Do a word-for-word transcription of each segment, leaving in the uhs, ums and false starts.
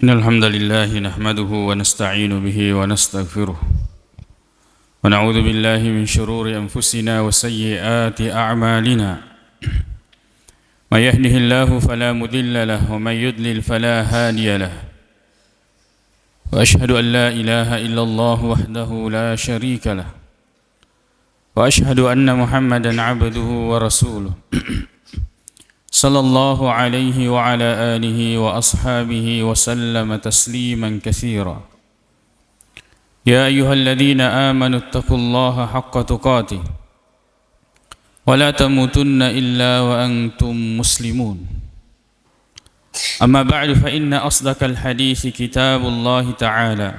إن الحمد لله نحمده ونستعين به ونستغفره، ونعوذ بالله من شرور أنفسنا وسيئات أعمالنا. من يهده الله فلا مضل له، ومن يضلل فلا هادي له. وأشهد أن لا إله إلا الله وحده لا شريك له، وأشهد أن محمدا عبده ورسوله، صلى الله عليه وعلى آله وأصحابه وسلم تسليما كثيرا. يا أيها الذين آمنوا اتقوا الله حق تقاته ولا تموتن إلا وأنتم مسلمون. أما بعد، فإن أصدق الحديث كتاب الله تعالى،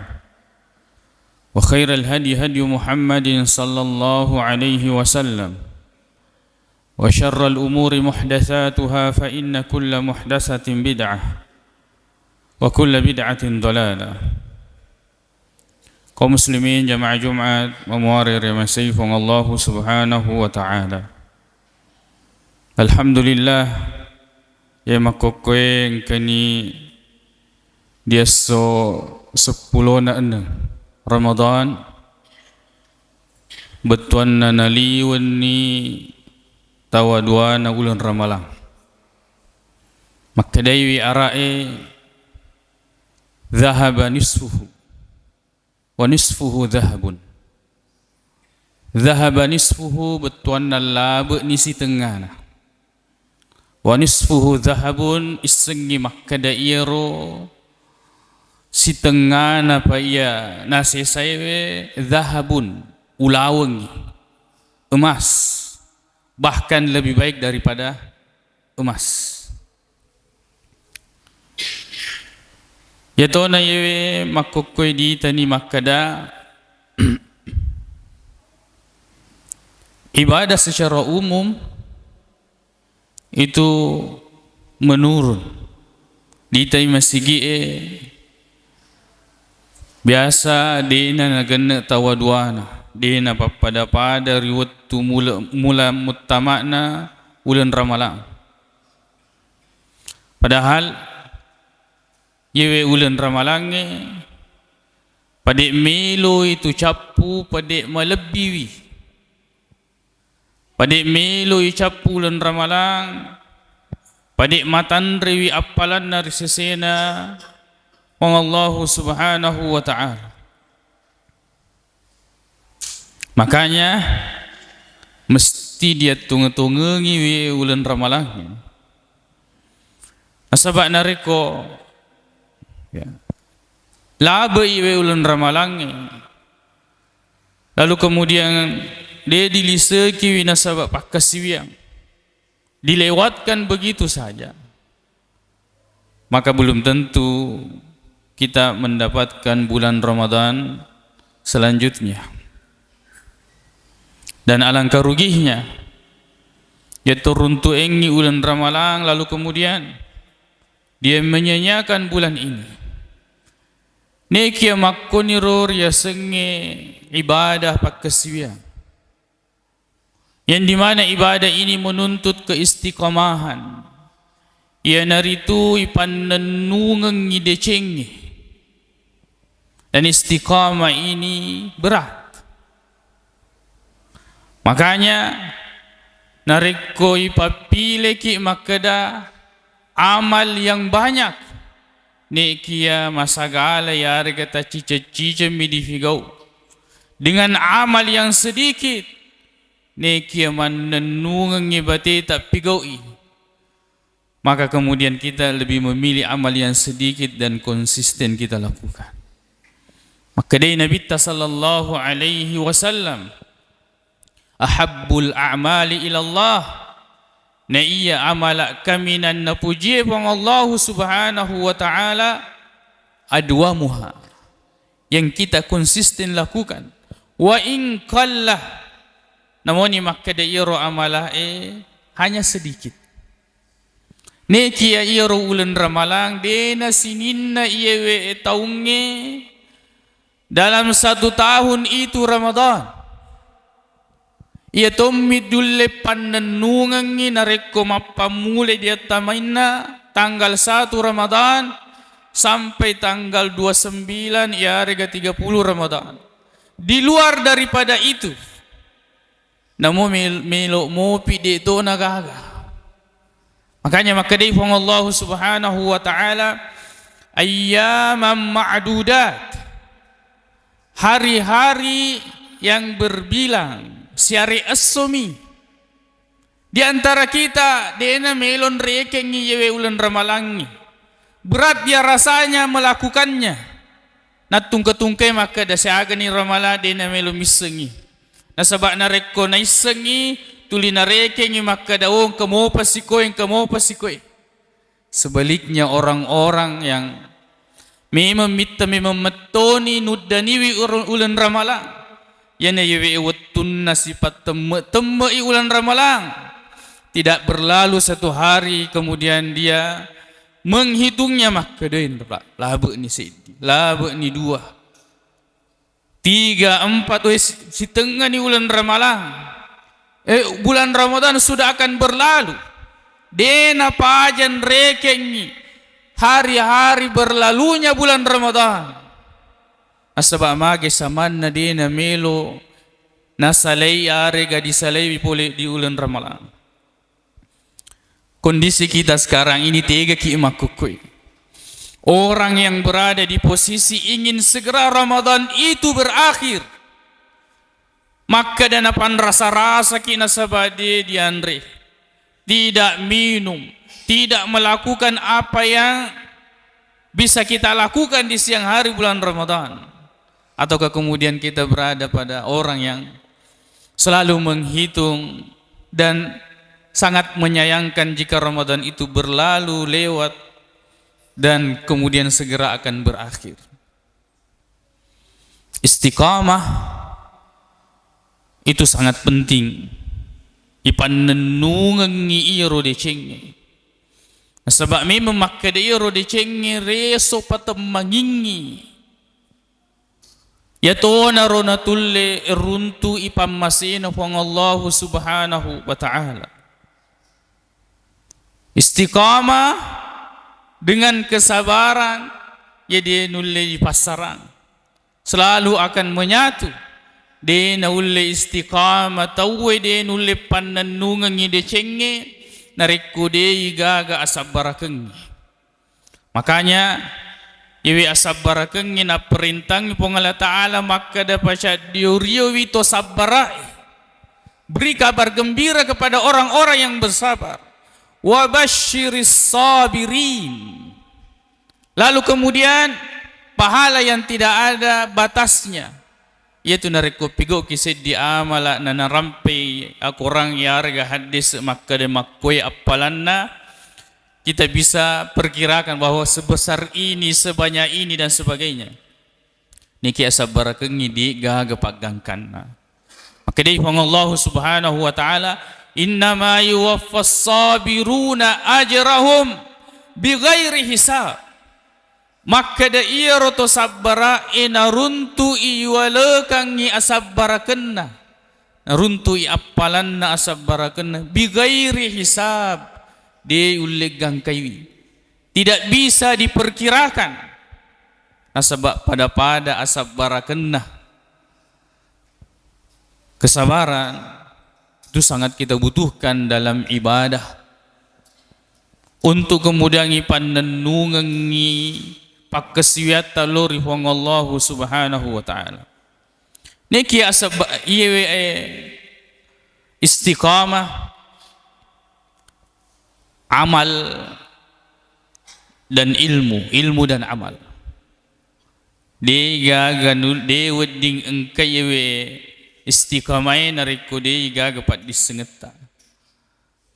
وخير الهدي هدي محمد صلى الله عليه وسلم، وشر الأمور محدثاتها، فإن كل محدثة بدعة، وكل بدعة ضلالة. Kaum muslimin jamaah Jumat, mamuare riamasei Puang Allahu Subhanahu wa Ta'ala. Alhamdulillah, iya makkokkoe engkani di esso seppulona enneng Ramadan, bettuanna naliwenni tawa duana uleng Ramalang. Makkedaiwi ara'e, "Dhahaba nisfuhu, wa nisfuhu dhahabun." Dhahaba nisfuhu, bettuanna labe'ni sitengngana. Wa nisfuhu dhahabun, issengngi makkeda iyaro sitengngana pa iya nasesaiwe, dhahabun, ulawengngi, emas, bahkan lebih baik daripada emas. Yatona yewe makkokkoe ditani makkeda, ibadah secara umum itu menurun. Ditai masigi'e biasa de'na nagenne tawa duana, de'na pappada-pada ri wettu mula, mula muttama'na uleng Ramalang. Padahal yewe uleng Ramalangnge, pade' meloi tu cappu, pade' malebbiwi. Pade' meloi cappu uleng Ramalang, pade' matanrewi appalanna ri sesena Puang Allahu Subhanahu wa Ta'ala. Makanya, mesti diattunge-tungengiwi uleng Ramalang. Nasaba narekko, ya, labe'i we uleng Ramalangnge, lalu kemudian de' dilisekiwi nasaba pakkasiwiang, dilewatkan begitu saja, maka belum tentu kita mendapatkan bulan Ramadan selanjutnya. Dan alangkah ruginya, yaitu runtuengngi uleng Ramalang, lalu kemudian dia menyanyiakan bulan ini. Nekia makkoniro riasengnge ibadah pakkasiwiang. Yang dimana ibadah ini menuntut keistiqamahan, iyanaritu ipannennungengngi decengnge. Dan istiqamah ini berat. Makanya, narekko ipappileki makkeda amal yang banyak, nekia masagala yarega tacciceng-cicengmi difigau. Dengan amal yang sedikit, nekia mannennungengngi bateta pigau'i, maka kemudian kita lebih memilih amal yang sedikit dan konsisten kita lakukan. Makkedai Nabitta sallallahu alaihi wasallam, "Ahabbul a'mali ilallah," na iya amala kaminang napujie Puang Allahu Subhanahu wa Ta'ala, "adwamuha," yang kita konsisten lakukan. "Wa in qalla," namoni makkeda iyaro amalae hanya sedikit. Nekia iyaro uleng Ramalang, dena sininna iyewe taungnge dalam satu tahun itu Ramadan. Iya tommi dulle pannennungengngi narekko mappammulai diattamainna tanggal satu Ramadan, sampai tanggal dua sembilan, iyarega tiga puluh Ramadan. Di luar daripada itu, namo mel-, melo mopi de' to nagaga. Makanya makkedai Puang Allah Subhanahu wa Ta'ala, "Ayyaman ma'dudat." Hari-hari yang berbilang, siare essomi. Di antara kita, de'na melo nrekengngi yewe uleng ramalangngi. Berat dia rasanya melakukannya. Nattungke-tungke makkeda, siagani ramalang de'na melo missengngi. Nasaba narekko naissengngi, tuli narekengngi makkeda, "Oh, engka mopa sikoe, engka mopa sikoe." Sebaliknya, orang-orang yang memang mitta, memang mettoni nuddaniwi ur-, uleng ramalang, iyana yewe wettunna sipattemme-temme'i uleng ramalang, tidak berlalu satu hari kemudian dia menghitungnya, makkeda, "Labe'ni seddi, labe'ni dua, tiga, empat, weh, si-, sitengngani uleng ramalang. Eh, bulan Ramadan sudah akan berlalu." De'na paja nrekengngi hari-hari berlalunya bulan Ramadan. Nasaba mage samanna de'na melo nasalai arega disalai pole di uleng ramalang. Kondisi kita sekarang ini, tegaki makkukkui. Orang yang berada di posisi ingin segera Ramadan itu berakhir, makkeda napanrasa-rasaki nasaba de' dianre, tidak minum, tidak melakukan apa yang bisa kita lakukan di siang hari bulan Ramadan. Ataukah kemudian kita berada pada orang yang selalu menghitung dan sangat menyayangkan jika Ramadan itu berlalu lewat dan kemudian segera akan berakhir? Istiqamah itu sangat penting. Ipannennungengngi iyaro decengnge. Nasaba memang makkeda iyaro decengnge reso patemmangingngi. Iyatonaro natulle runtu'i pammasena Puang Allahu Subhanahu wa Ta'ala. Istiqamah dengan kesabaran, ya, de' nulle dipassarang. Selalu akan menyatu. De' naulle istiqamah tauwe, de' nulle pannennungengngi decengnge, narekko de'i gaga asabbarakengnge. Makanya, iwi asabbarakengnge naperintangi Puang Allah Ta'ala makkeda, "Pacaddio-riowi to sabbara'e." Beri kabar gembira kepada orang-orang yang bersabar. "Wa basyiris sabirin." Lalu kemudian, pahala yang tidak ada batasnya, yaitu narekko pigoki seddi amala na narampei akorang yarega haddese makkeda makkoe appalanna, kita bisa perkirakan bahwa sebesar ini, sebanyak ini, dan sebagainya. Niki asabbarakengngi di gaga paggangkanna. Makkedai Puang Allahu Subhanahu wa Ta'ala, "Innama yuwaffas sabiruna ajrahum bighairi hisab." Makkeda iyaro to sabbara'e naruntu'i yuwalekangngi asabbarakenna, naruntu'i appalanna asabbarakenna, bighairi hisab, de' ulle gangkaiwi. Tidak bisa diperkirakan. Nasaba pada-pada asabbarakenna. Kesabaran itu sangat kita butuhkan dalam ibadah. Untuk kemudian ipannennungengngi pakkasiwiatta lao ri Puang Allahu Subhanahu wa Ta'ala. Niki asabba-, iyewe, eh, istiqamah, amal, dan ilmu, ilmu dan amal. De' gaga nu-, de' wedding engka iyewe istiqamae narekko de' gaga paddissengetta.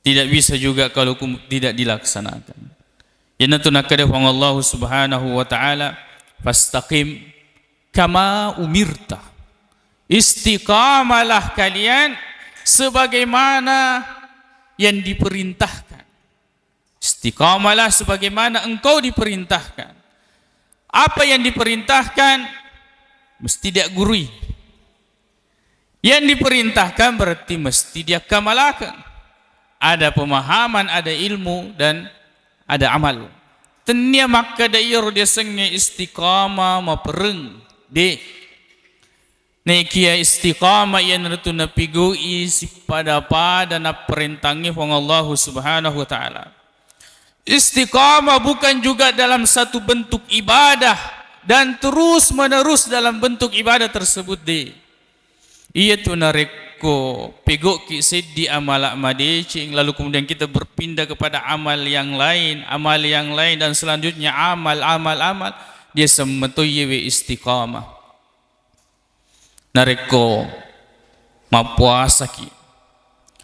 Tidak bisa juga kalau kum-, tidak dilaksanakan. Iyanatu nakkeda Puang Allahu Subhanahu wa Ta'ala, "Fastaqim kama umirta." Istiqamalah kalian sebagaimana yang diperintahkan. Istiqamalah sebagaimana engkau diperintahkan. Apa yang diperintahkan mesti dia gurui. Yang diperintahkan berarti mesti dia kamalakan. Ada pemahaman, ada ilmu, dan ada amal. Tennia makkeda iyaro diasengnge istiqamah mapereng. De. Nekia istiqamah iyanaritu napigau'i sippada-pada napparentangnge Puang Allahu Subhanahu wa Ta'ala. Istiqamah bukan juga dalam satu bentuk ibadah dan terus-menerus dalam bentuk ibadah tersebut, de. Iyatu narekko pegau'ki seddi amala madeceng, lalu kemudian kita berpindah kepada amal yang lain, amal yang lain, dan selanjutnya amal, amal, amal, dia semmetoi yewe istiqamah. Narekko mappuasaki,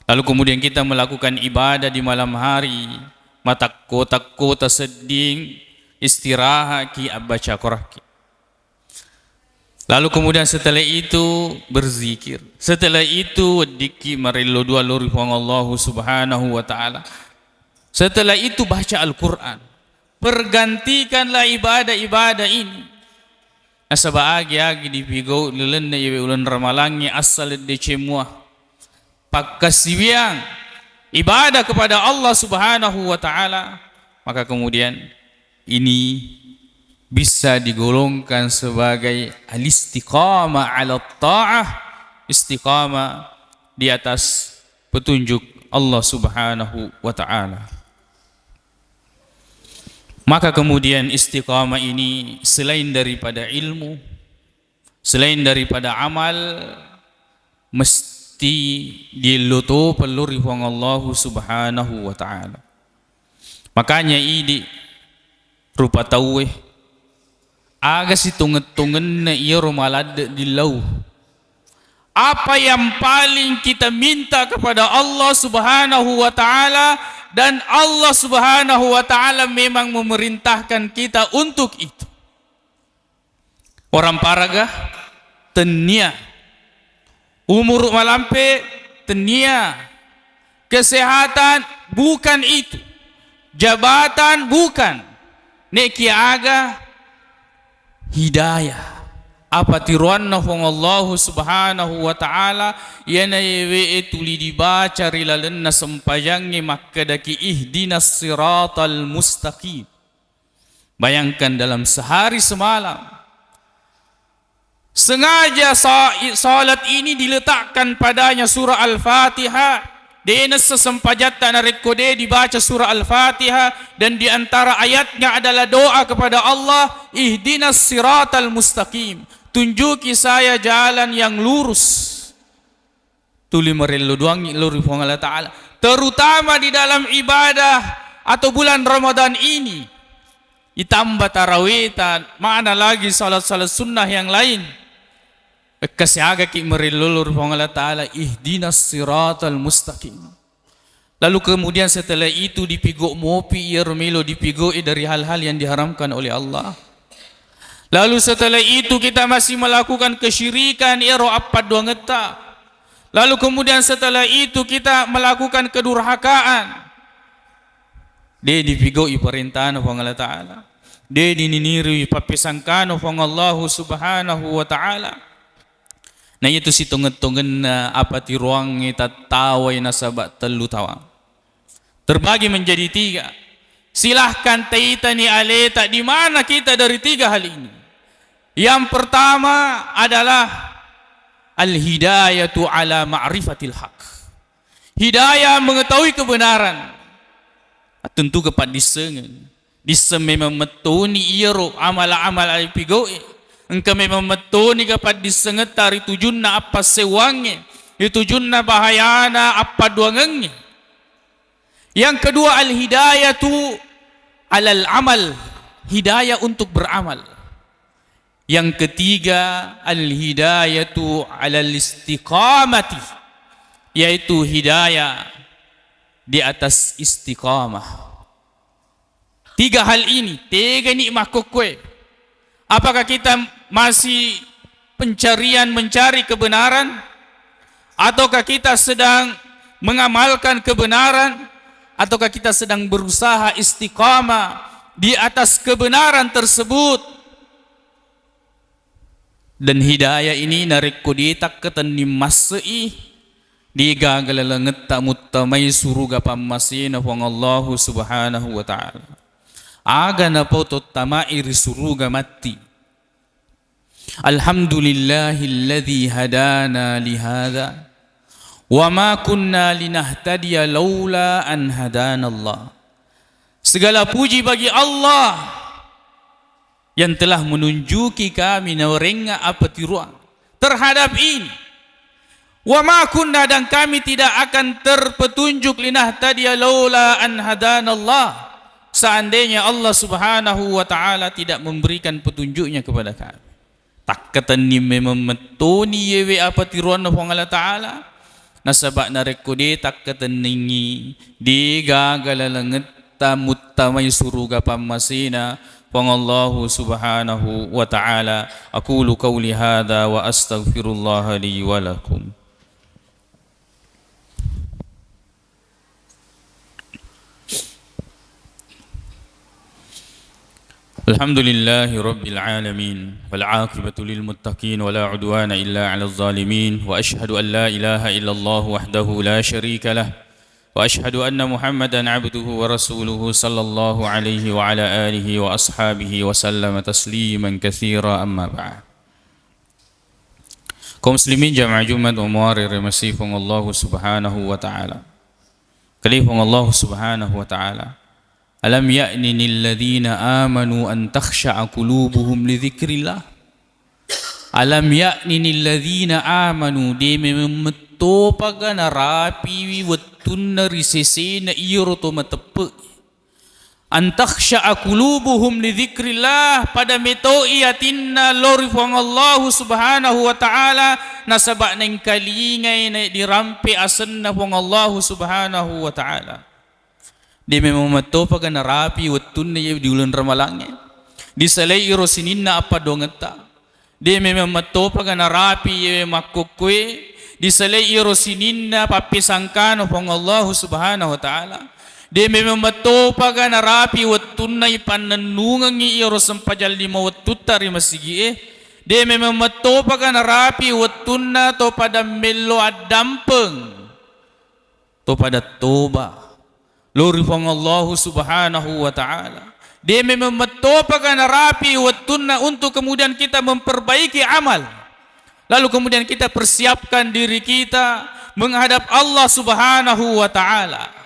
lalu kemudian kita melakukan ibadah di malam hari, matakko-takko tasedding, istirahatki, abbaca Qur'anki. Lalu kemudian setelah itu berzikir. Setelah itu weddikki marello dua lao ri Puang Allahu Subhanahu wa Ta'ala. Setelah itu baca Al-Quran. Pergantikanlah ibadah-ibadah ini. Nasaba agi-agi dipigau lalenna iyawe uleng ramalangnge asal deceng mua pakkasiwiang ibadah kepada Allah Subhanahu wa Ta'ala, maka kemudian ini bisa digolongkan sebagai al-istiqamah ala ta'ah, istiqamah di atas petunjuk Allah Subhanahu wa Ta'ala. Maka kemudian istiqamah ini selain daripada ilmu, selain daripada amal, mesti diello to pello ri Puang Allahu Subhanahu wa Ta'ala. Makanya idi rupa tauwe, aga sitongeng-tongenna iyaro maladde dillau. Apa yang paling kita minta kepada Allah Subhanahu wa Ta'ala, dan Allah Subhanahu wa Ta'ala memang memerintahkan kita untuk itu. Orang paraga tennia. Umuru malampe tennia. Kesehatan bukan itu. Jabatan bukan. Nekia aga hidayah. Apa tiroanna Puang Allahu Subhanahu wa Ta'ala, iyana ewe e tuli dibaca ri lalenna sempajangnge makkedaki ihdinas siratal mustaqim. Bayangkan dalam sehari semalam. Sengaja sa-, salat ini diletakkan padanya surah Al-Fatihah. De nessa sempajatta narekko de dibaca surah Al-Fatihah, dan di antara ayatnya adalah doa kepada Allah, ihdinas siratal mustaqim. Tunjuki saya jalan yang lurus. Tuli marello doangngi lao ri Puang Allah Ta'ala, terutama di dalam ibadah atau bulan Ramadan ini. Ditambah tarawihta, mana lagi salat-salat sunnah yang lain. Ekka siagaki marello lao ri Puang Allah Ta'ala, ihdinas siratal mustaqim. Lalu kemudian setelah itu dipigau mopi iyaro melo dipigau dari hal-hal yang diharamkan oleh Allah. Lalu setelah itu kita masih melakukan kesyirikan, iyaro appadduangetta. Lalu kemudian setelah itu kita melakukan kedurhakaan. De dipigau'i parentana Puang Allah Ta'ala. De dininiriwi pappesangkana Puang Allahu Subhanahu wa Ta'ala. Na iyatu sitongeng-tongenna apa tiroangnge tattawai nasaba tellu tawang. Terbagi menjadi tiga. Silahkan taitani aleta di mana kita dari tiga hal ini. Yang pertama adalah al-hidayatu ala ma'rifatil haq. Hidayah mengetahui kebenaran. Tentu kepaddissengeng. Disseng memang mettoni iyaro amala-amala ipigau'e. Engka memang mettoni kepaddissengetta ri tujunna appassewwangnge, ri tujunna bahayana appadduangengnge. Yang kedua, al-hidayatu alal amal, hidayah untuk beramal. Yang ketiga, al-hidayatu alal istiqamati, yaitu hidayah di atas istiqamah. Tiga hal ini, tegani makkokkoe. Apakah kita masih pencarian, mencari kebenaran? Ataukah kita sedang mengamalkan kebenaran? Ataukah kita sedang berusaha istiqamah di atas kebenaran tersebut? Dan hidayah ini narekko ditakkatenni masse'i, degaga lalengetta muttamai suruga pammasena Puang Allahu Subhanahu wa Ta'ala. Aga napau to tama'i ri suruga matti. Alhamdulillahilladzi hadana lihadza wa ma kunna linahtadiya laula an hadanallah. Segala puji bagi Allah yang telah menunjuki kami, nawerengnga apatiroang terhadap ini. Wa ma kunna, dan kami tidak akan terpetunjuk, linahtadiya laula an hadanallah, seandainya Allah Subhanahu wa Ta'ala tidak memberikan petunjuknya kepada kami. Takkatenni memang mettoni yewe apatiroanna Puang Allah Ta'ala. Nasaba narekko de takkatenningi, de gaga lalengetta muttamai suruga pammasena Puang Allahu Subhanahu wa Ta'ala. Aqulu qauli hadza wa astaghfirullaha li wa lakum. الحمد لله رب العالمين، والعاقبة للمتقين، ولا عدوان إلا على الظالمين، وأشهد أن لا إله إلا الله وحده لا شريك له، وأشهد أن محمدا عبده ورسوله، صلى الله عليه وعلى آله وأصحابه وسلم تسليما كثيرا، أما بعد. Kaum muslimin jamaah Jumat wa muari remasi Puang Allah Subhanahu wa Ta'ala. Kali Puang Allah Subhanahu wa Ta'ala. Alam ya'ni lilladzina amanu an takhsha'a qulubuhum li dzikrillah. Alam ya'ni lilladzina amanu, de memeng mettopaga narapiwi wettunna ri sesena iyaro to mateppe. An takhsha'a qulubuhum li dzikrillah, pada metoi atinna lao ri Puang Allahu Subhanahu wa Ta'ala, nasaba naengkalingai na dirampe asenna Puang Allahu Subhanahu wa Ta'ala. De memeng mettopaga narapi wettunna iye di uleng ramalangnge. Disalai iro sininna appaddongetta. De memeng mettopaga narapi iye makkokkoe, disalai iro sininna pappesangkana Puang Allahu Subhanahu wa Ta'ala. De memeng mettopaga narapi wettunna ipannennungengngi iyaro sempajang lima wettutta ri masigi'e. De memeng mettopaga narapi wettunna to pada mello addampeng, to pada toba lao ri Puang Allahu Subhanahu wa Ta'ala. De memeng mettopaga narapi wettunna untuk kemudian kita memperbaiki amal. Lalu kemudian kita persiapkan diri kita menghadap Allah Subhanahu wa Ta'ala.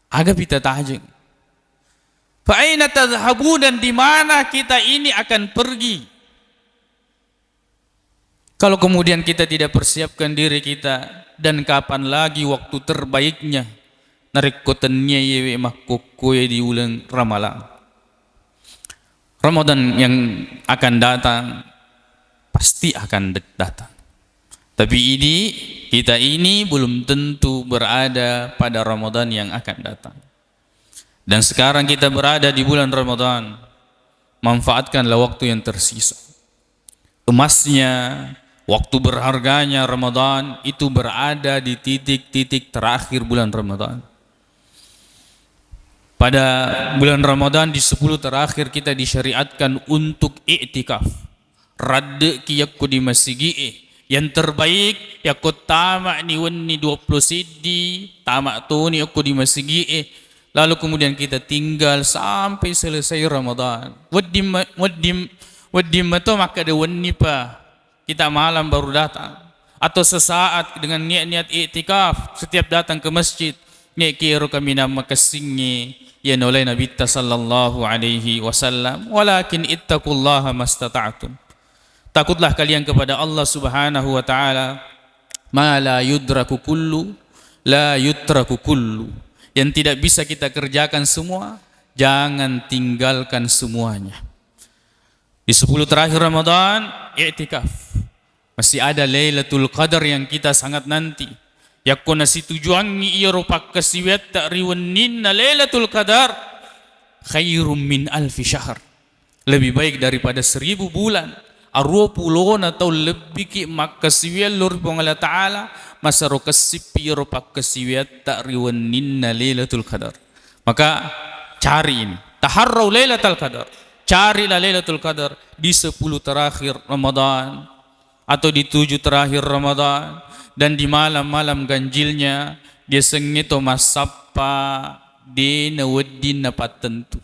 Aga pita tajeng. Fa aina tadhhabun, dan di mana kita ini akan pergi? Kalau kemudian kita tidak persiapkan diri kita, dan kapan lagi waktu terbaiknya narekko tennia iyewe makkokkoe di uleng Ramalang? Ramadan yang akan datang pasti akan de-, datang. Tapi ini, kita ini belum tentu berada pada Ramadan yang akan datang. Dan sekarang kita berada di bulan Ramadan, manfaatkanlah waktu yang tersisa. Emasnya, waktu berharganya Ramadan itu berada di titik-titik terakhir bulan Ramadan. Pada bulan Ramadan, di sepuluh terakhir, kita disyariatkan untuk iktikaf. Radde'ki yakko di masigi'e. Yang terbaik yakko tama'ni wenni dua puluh siddi, tama' toni yakko di masigi'e. Lalu kemudian kita tinggal sampai selesai Ramadan. Wedding ma-, wedding, wedding mato makkeda wenni pa, kita malam baru datang. Atau sesaat dengan niat-niat iktikaf, setiap datang ke masjid, niat kiro kaminang makessingngi, ya nolai Nabitta sallallahu alaihi wasallam. Walakin ittaqullaha mastata'tum. Takutlah kalian kepada Allah Subhanahu wa Ta'ala. Ma la yudraku kullu, la yutraku kullu. Yang tidak bisa kita kerjakan semua, jangan tinggalkan semuanya. Di sepuluh terakhir Ramadan, iktikaf. Masih ada Lailatul Qadar yang kita sangat nanti. Yakko nasitujuangngi iyaro pakkasiwiatta ri wenninna Lailatul Qadar, khairum min alfi syahr. Lebih baik daripada seribu bulan. Aruwa pulona taung lebbiki makkasiwiang lao ri Puang Allah Ta'ala, masero kessippi iyaro pakkasiwiatta ri wenninna Lailatul Qadar. Maka cari ini. Taharrau Lailatul Qadar. Carilah Lailatul Qadar di sepuluh terakhir Ramadan atau di tujuh terakhir Ramadan dan di malam-malam ganjilnya, diasengnge to massappa de nawedding napattentu.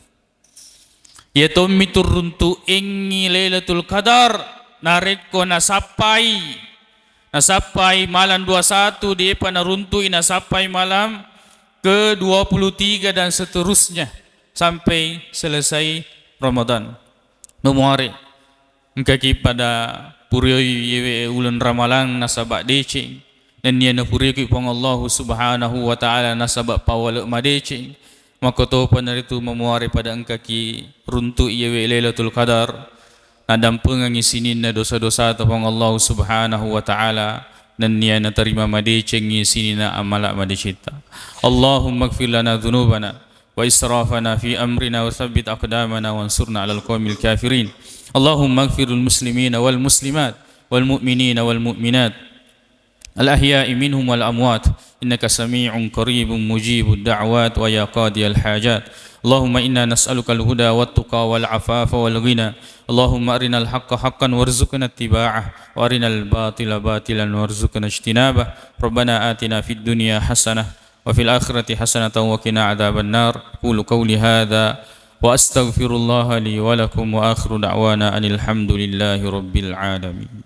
Iya tommi turuntu'engngi Lailatul Qadar, narekko nasappai, nasappai malam dua satu, depa naruntu'i, nasappai malam ke dua puluh tiga dan seterusnya sampai selesai Ramadan. Memuare, engkaki pada purioi yewe uleng Ramalang nasaba deceng, nennia napurioki Puang Allahu Subhanahu wa Ta'ala nasaba pawale madeceng. Makkotopa naritu memuare pada engkaki runtu iyewe Lailatul Qadar, nadampengengi sininna dosa-dosata Puang Allahu Subhanahu wa Ta'ala, nennia natarima madecengi sininna amala madecetta. Allahumma ighfir lana dzunubana wa israfana fi amrina wa tsabbit aqdamana wansurna 'alal qaumil kafirin. Allahumma ighfir lil muslimina wal muslimat wal mu'minina wal mu'minat al ahya'i minhum wal amwat, innaka sami'un qaribun mujibud da'wat, wa ya qadiyal hajat. Allahumma inna nas'alukal huda wat tuqa wal afafa wal ghina. Allahumma arinal haqqa haqqan warzuqna ittiba'ah, wa arinal batila batilan warzuqna ijtinabah. Rabbana atina fid dunya hasanah wa fil akhirati hasanatan wa qina adzabannar. Aqulu qauli hadza wa astaghfirullaha li wa lakum, wa akhiru da'wana anil hamdulillahi rabbil alamin.